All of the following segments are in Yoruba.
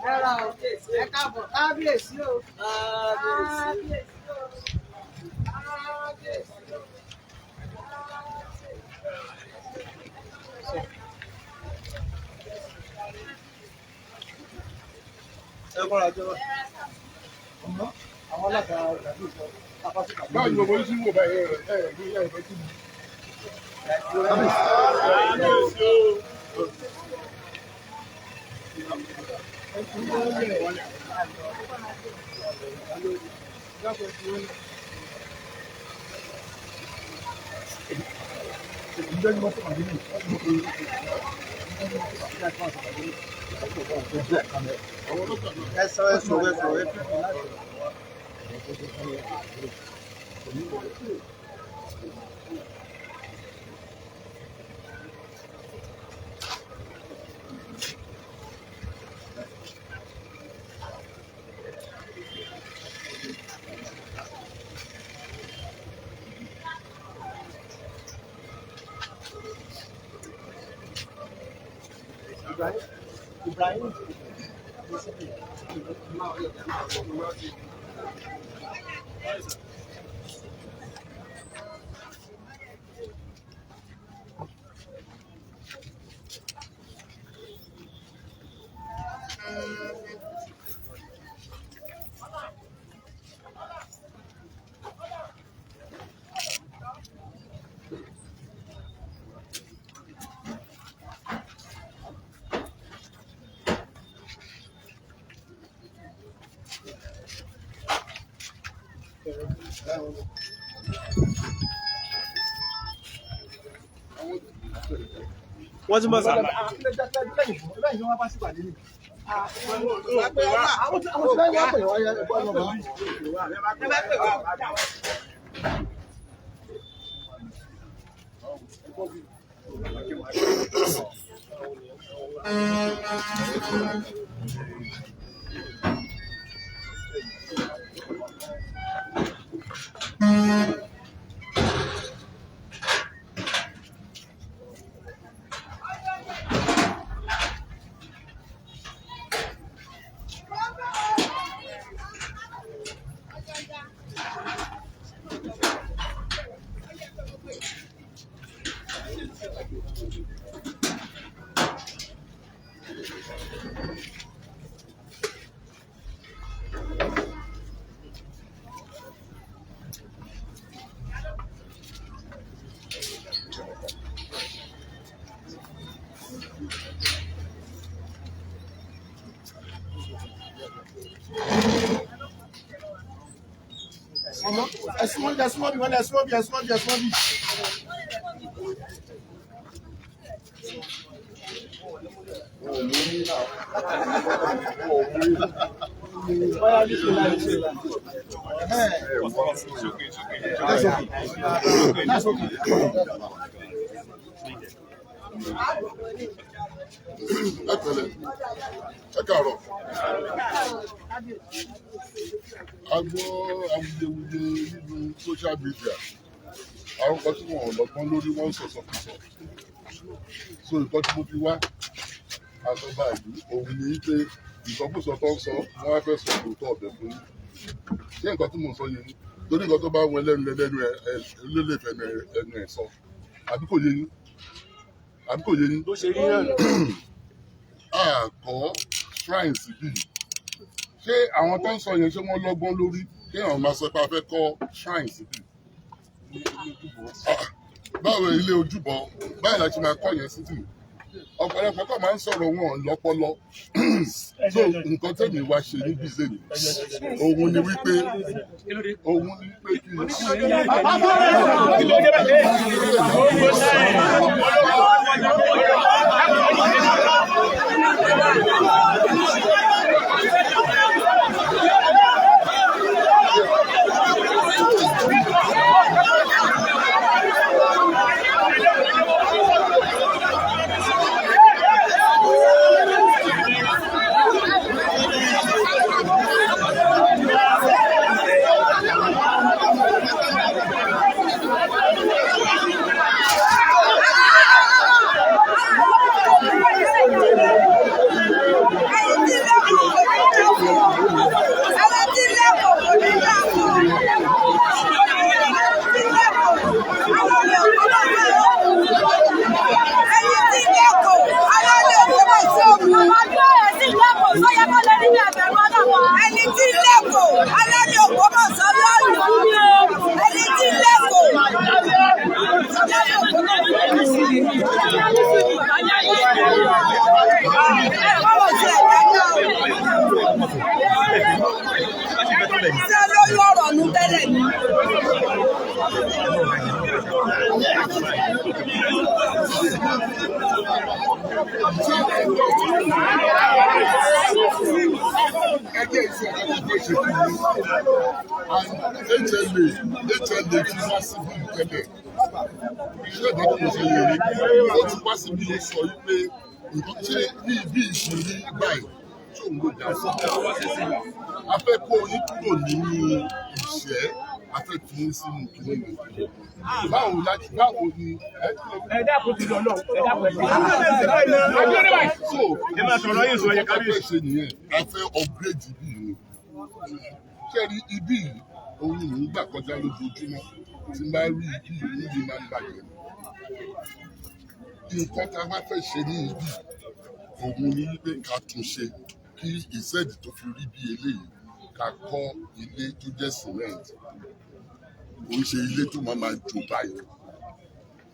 Rárá o, ẹ káàbọ̀, kábíyèsí o. Kábíyèsí o. Kábíyèsí o. Ẹ kọ́ra jọ ọmọ àwọn alága ìdàgbé ìsọ apásítà. Báwo ni gbogbo oníṣòwò báyìí ẹ ẹ ẹ ẹ ẹ kí ni. Kábíyèsí o. Ẹ sọ, ẹ sọ̀rọ̀, ẹ sọ̀rọ̀, ẹ fi kún láti. Ibrahim Ibrahim. Wọ́n ti mọ̀ sà. Ẹ̀sùn ẹ̀sùn bí wọ́n ẹ̀sùn bí ẹ̀sùn bí ẹ̀sùn bí. That's okay. That's okay. Ẹ pẹ̀lẹ́, ẹ káàárọ̀. A gbọ́ awuyewuye nínú social media. Àwọn kan tí wọn ò lọ́gbọ́n lórí wọ́n ń sọ̀sọ̀kùsọ̀. So nǹkan tí mo fi wá àtọ́ba ìlú òun ni pé ìsọkúsọ tó ń sọ wọ́n á fẹ́ sọ òótọ́ ọ̀bẹ fún yín. Ṣé nǹkan tí mò ń sọ yé yín? Torí nǹkan tó bá wọn lẹ́nu lẹ́nu ẹ ẹ ló lè fẹ́ ẹnu ẹ sọ. Àbí kò yé yín? Àbí kò yé yín? Bó ṣe rí náà nù. Àkọ́ shrine síbí, Ṣé àwọn tó ń sọ yẹn, ṣé wọ́n lọ́gbọ́n lórí kéèyàn máa sọ pé a fẹ́ kọ́ shrine síbí? Ah, báwo ilé ojúbọ báyìí la ṣe máa kọ́ yẹn síbí? Ọ̀pọ̀lọpọ̀ kọ́ máa ń sọ̀rọ̀ wọn lọ́pọlọ. So nǹkan tẹ̀mí wá ṣe níbí lẹ́yìn òun ni wípé kí n Ẹni tí lẹ́kọ̀ọ́ kò ní dàpọ̀. Ẹni tí lẹ́kọ̀ọ́ kò ní dàpọ̀. Ẹni tí lẹ́kọ̀ọ́ àwọn olè òkúta náà. Ẹni tí lẹ́kọ̀ọ́ àwọn olè òkúta tí ó mú. Ẹni tí lẹ́kọ̀ọ́ alẹ́ Ògbómọ̀ṣọ́ lọ́rùn. Ẹni tí lẹ́kọ̀ọ́ alẹ́ Ògbómọ̀ṣọ́. Báwo ṣe ẹ̀dá náà? Ṣé lórí ọ̀rọ̀ nu tẹ́lẹ̀ ni? Ẹgbẹ́ ìṣe àkọ́kọ́ ṣe fún mi, and HLA ti wá síbí tẹ́lẹ̀. Ṣé ìgbà tó mo ṣe yẹ ni ó ti wá síbí, ó sọ wípé nǹkan ṣe ní ibi ìṣòrí báyìí tí òun ló dá sí. A fẹ́ kó yín kúrò nínú ìṣẹ́, a fẹ́ fi yín sínú kìnìún ni. Báwo láti báwo ni ẹ Ẹ dákun ti lọ lọ, ẹ dákun, ẹ So ẹ máa sọ̀rọ̀ yín sọ yẹ nǹkan tá a fẹ́ kábíyèsí. ṣe nìyẹn, a fẹ́ upgrade ibi yìí ni. Ṣé rí ibi yìí, òun ni mò ń gbà kọjá lójoojúmọ́. Tí n bá rí ibi yìí, inú mi máa ń bàjẹ́. Nǹkan tá a wá fẹ́ ṣe ní ibi òun ni wípé ká tún ṣe kí ìṣẹ́ẹ̀dì tó fi rí bí eléyìí, ká kọ́ ilé tó jẹ́ cement, kò ń ṣe ilé tó máa máa jò báyìí.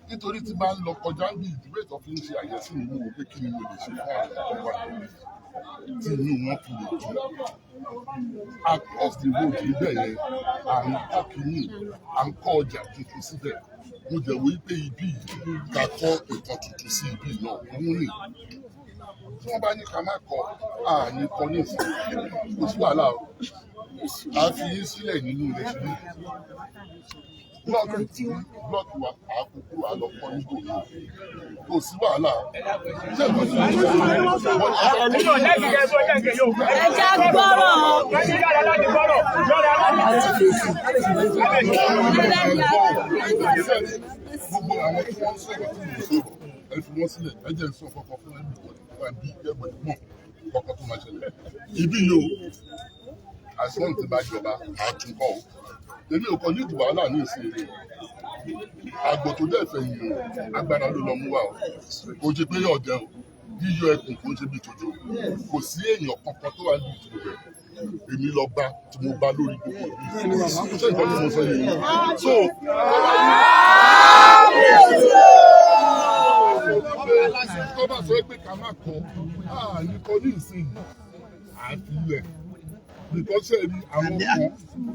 Nítorí tí bá ń lọ kọjá bí ìdúró tó fi ń ṣe àyẹ̀sí mi, mo wò pé kí ni mo lè ṣe fún àwọn tó wà lórí tí inú wọn fi lè dùn. Across the road níbẹ̀ yẹn, à ń kọ́ kínní, à ń kọ́ ọjà tuntun síbẹ̀. Mo dẹ̀ wò pé ibi yìí, ká kọ́ nǹkan tuntun sí ibi náà. Òun ni tí wọ́n bá ní ká má kọ́, à ní kọ́ ní ìsìn, kò sí wàhálà o. A fi yín sílẹ̀ nínú ilẹ̀ sílẹ̀ block tí block wa, àkókò àlọ́kọ́ níbò náà, kò sí wàhálà. Ṣé nǹkan tí mo sọ wọ́n ní Ẹ jẹ́ gbọ́rọ̀. Gbogbo àwọn tí wọ́n ń sọ̀rọ̀ tí mo sọ̀rọ̀, ẹ fi wọ́n sílẹ̀. Ẹ jẹ́ n sọ kọ́kọ́ fún everybody wá bí everybody mọ̀ kọ́kọ́ tó máa ṣẹlẹ̀. Ibi yìí o, àìsàn tí bá jọba àtúnkọ́ o, èmi ò kàn ní ìdìbò wàhálà ní ìsinmi. Àgbò tó dẹ̀ fẹ́ yìí o, agbára ló lọ mú wa o. Kò ṣe pé yóò jẹ o, yíyọ ẹkùn kò ń ṣe bí tòjò. Kò sí èèyàn kankan tó wà ní ìdìbò bẹ̀. Èmi lọ bá tí mo bá lórí gbogbo ìlú. Ṣé ìgbọ́n tí mo sọ yìí? So tó bá sọ pé ká má kọ, àní kọ ní ìsinyìí, àfilẹ̀ nǹkan ṣe ni. Àwọn kan,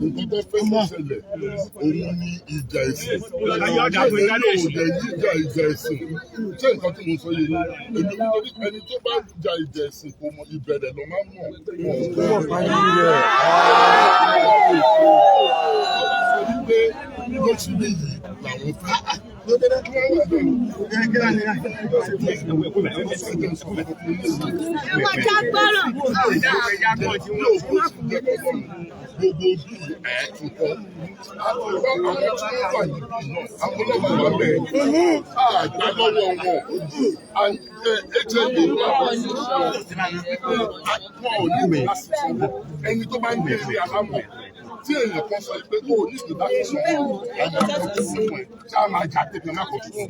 nǹkan tó fẹ́ kó ṣẹlẹ̀ òun ni ìjà ẹ̀sìn. Èmi ò dẹ̀ yíjà ìjà ẹ̀sìn. Ṣé nǹkan tí mo sọ yìí ni? Èmi nítorí ẹni tó bá jà ìjà ẹ̀sìn kò mọ ìbẹ̀rẹ̀ lọ máa ń mọ̀ wọn kò parí rẹ̀. Sọ wípé ló ti rí yìí làwọn fẹ́. Kí wọ́n wà bẹ́ẹ̀. Ẹ wá já gbọ́rọ̀. Yóò bó ti jẹ́ kọ́kọ́ gbogbo bí àtúnkọ́ àtúnkọ́. Àwọn tí wọ́n wà níbí náà, àwọn ọlọ́pàá wà bẹ́ẹ̀, àgbà lọ́wọ́ wọn. HLA wà wọ́n sí wọn ò ní láti sanwó. Ẹni tó bá ń gbé ilé alámọ̀ tí èèyàn kan sọ pé kó o ní ìdí láti sanwó, àwọn akọ̀tún fún ẹ ṣáà máa jà pé kan má kọ̀ tuntun.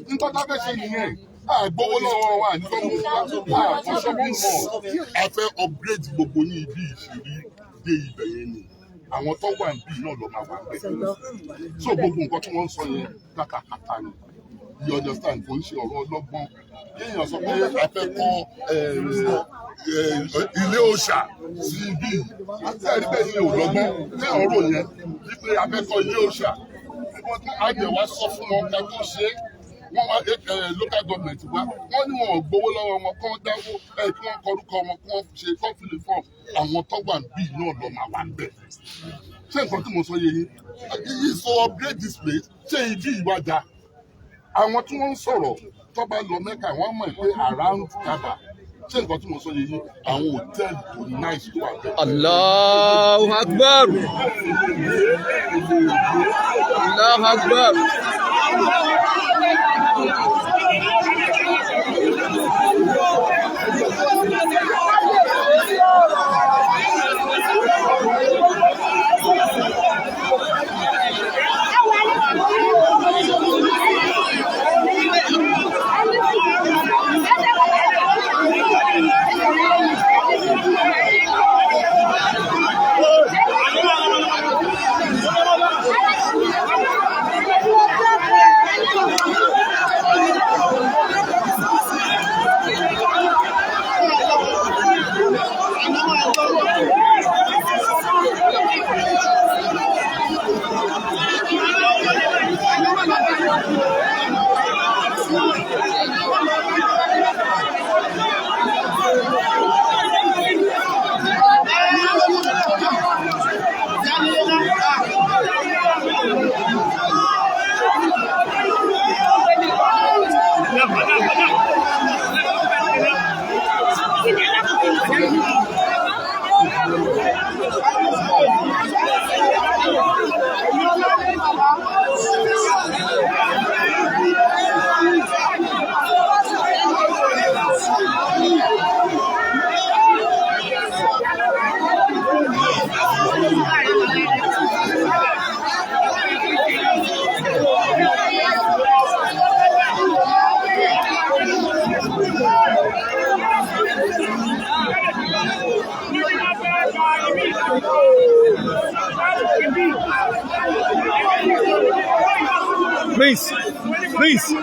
Nǹkan tá a fẹ́ ṣe nìyẹn. Àgbowó lọ́wọ́ wa ní kọ́mú wa àfọ shopping mall. A fẹ́ upgrade gbogbo yín ibi ìṣèlú dé ibẹ̀ yẹn ni. Àwọn tó wà níbí náà lọ máa wà bẹ́ẹ̀. So gbogbo nǹkan tí wọ́n ń sọ yẹn kàkàkàkà ni. You understand? Kò ń ṣe ọ̀rọ̀ ọlọ́gbọ́n. Kéèyàn sọ pé a fẹ́ kọ́ ilé òòṣà sí ibi ẹ̀rí bẹ́ẹ̀ ni ò lọ́gbọ́n. Kéèyàn rò yẹn wípé a fẹ́ kọ́ ilé òòṣà. A jẹ̀ wá sọ fún wọn ká tó ṣe é. Wọ́n wá local government wá, wọ́n ní wọn ò gbowó lọ́wọ́ wọn, kán dáwó kí wọ́n kọrúkọ wọn, kí wọ́n ṣe kán fi lè fọ́ọ̀mù. Àwọn tó wà níbí náà lọ máa wà níbẹ̀. Ṣé nǹkan tí mo sọ yé yín? Yìí so upgrade this place. Ṣé ibi ìwà da? Àwọn tí wọ́n ń sọ̀rọ̀ tó bá lọ Mẹ́kà, wọ́n mọ̀ pé around Kaaba. Ṣé nǹkan tí mo sọ yé yín? Àwọn hòtẹ́ẹ̀lì tó nice tó wà bẹ́ẹ̀. Allahu Akbar. Allahu Akbar. Please, please.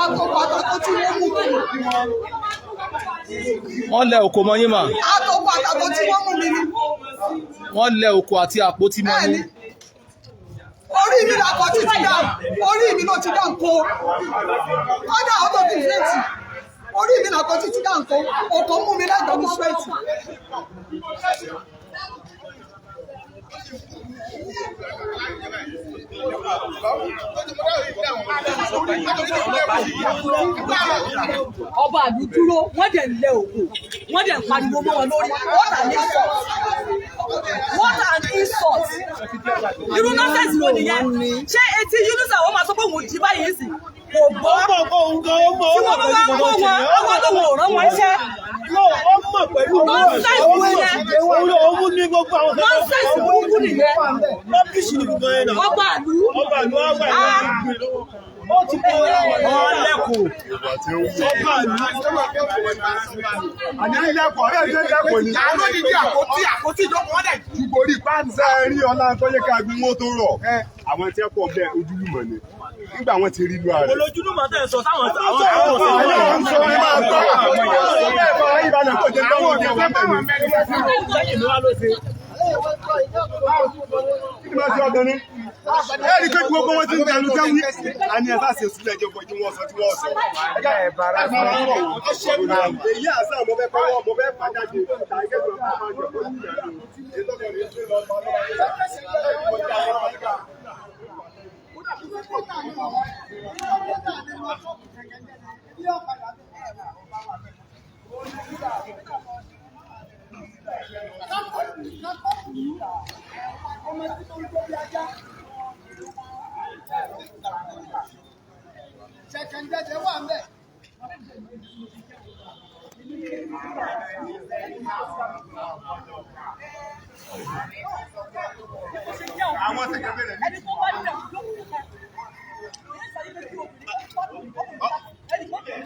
Àtòkò àtàkò tí wọ́n mú mi. Wọ́n lẹ òkò mọ́ yín mà. Àtòkò àtàkò tí wọ́n mú mi ni. Wọ́n lẹ òkò àti àpótí mọ́ Bẹ́ẹ̀ni. yín. Orí mi làkọ̀ tí ti dà, orí mi ló ti dà nko. Kọ́dà ó tó fi fẹ́ǹtì. Orí mi làkọ̀ tí ti dà nko. Òkò mú mi lẹ́gbẹ̀ẹ́ mi fẹ́ǹtì. Ọba àlù dúró, wọ́n dẹ̀ ń lẹ òkò, wọ́n dẹ̀ ń pariwo mọ́ wọn lórí. What an insult! What an insult! Irú nonsense wo nìyẹn? Ṣé etí Yunusa wọ́n máa sọ pé òun jí báyìí sí? Kò gbọ́. Tí wọ́n bá wá kó wọn, àwọn tó wọn ò rán wọn iṣẹ́. Nonsense wo yẹn? Nonsense burúkú nìyẹn. Ọba àlù. Ìwà tí ó wù Àní ilẹ̀kùn ọ̀rẹ́ ìjọ ilẹ̀kùn ni. Àlọ́ ní bí àpótí àpótí ìjókòó wọn dẹ̀ ju borí páànù. Ṣé ẹ rí ọlá tó yẹ ká gun wọn tó rọ̀? Àwọn tí ẹ pọ̀ bẹ́ẹ̀ ojúlùmọ̀ ni. Nígbà wọn ti rí lu ààrẹ. Olójúlùmọ̀ tẹ̀ sọ táwọn àwọn Àwọn àwọn sọ ẹ máa gbọ́. Ẹ fara yín balẹ̀ kó jẹ́ gbọ́wọ́ ọ̀dẹ̀ wọn bẹ̀rẹ̀. Kí ni máa ṣe ọdún ní? Ẹ rí i pé gbogbo wọn ti ń tẹnu tẹ́wí. A ní ẹ sá ṣe sílẹ̀ jẹ́ kí wọ́n sọ tí wọ́n sọ. Ẹ bára Èyí àṣà mo fẹ́ kọ́wọ́ mo fẹ́ pàjáde. Ṣẹ̀kẹ̀ǹdẹ̀jẹ̀ wà ń bẹ̀. Àwọn ṣẹ̀kẹ̀bẹ̀rẹ̀ ní. Ẹni tó